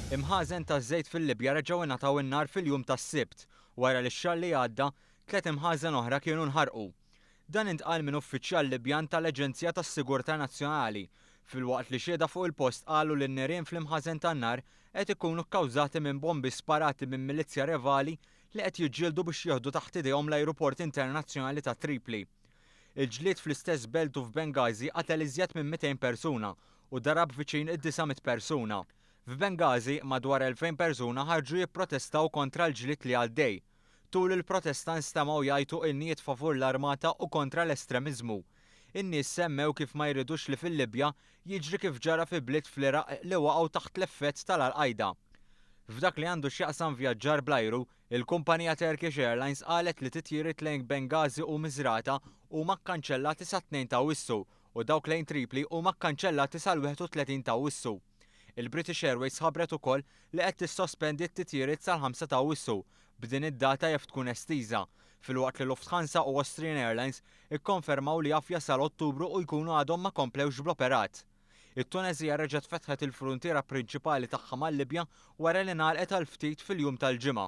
Imħażen taż-żejt fil-Libja reġgħu ingħataw in-nar fil-jum tas-Sibt, wara li x-xahar li għadda, tliet imħażen oħra kienu nħarqu. Dan intqal minn uffiċjal Libjan tal-Aġenzija tas-Sigurtà Nazzjonali, filwaqt li xhieda fuq il-post qalu li n-nirien fl-imħażen tan-nar qed ikunu kkawżati minn bombi sparati minn milizzja rivali li qed jiġġieldu biex jieħdu taħt idejhom l-ajruport internazzjonali ta' Tripli. Il-ġlied fl-istess belt u f'Benghazi qatel iżjed minn 200 persuna u darab viċin id-900 persuna. F'Benghazi, madwar 2,000 persuna ħarġu jipprotestaw kontra l-ġlied li għaddej. Tul il-protesta nstemgħu jgħajtu innijiet favur l-armata u kontra l-estremiżmu. In-nies semmew kif ma jridux li fil-Libja jiġri kif ġara fi bliet fl-Iraq li waqgħu taħt l-effett tal-Al-Qaida. F'dak li għandu x'jaqsam vjaġġar bl-ajru, il-kumpanija Turkish Airlines qalet li titjiriet lejn Benghazi u Misrata huma kkanċellati sat-2 ta' Awwissu u dawk lejn Tripli huma kkanċellati sal-31 ta' Awwissu. Il-British Airways ħabbret ukoll li qed tissospendi t-titjiriet sal-5 ta' Awwissu, b'din id-data jaf tkun estiża, filwaqt li Lufthansa u Austrian Airlines ikkonfermaw li jaf jasal Ottubru u jkunu għadhom ma komplewx bl-operat. It-Tuneżija reġgħet fetħet il-fruntiera prinċipali tagħha mal-Libja wara li ngħalqet għal ftit fil-jum tal-Ġimgħa.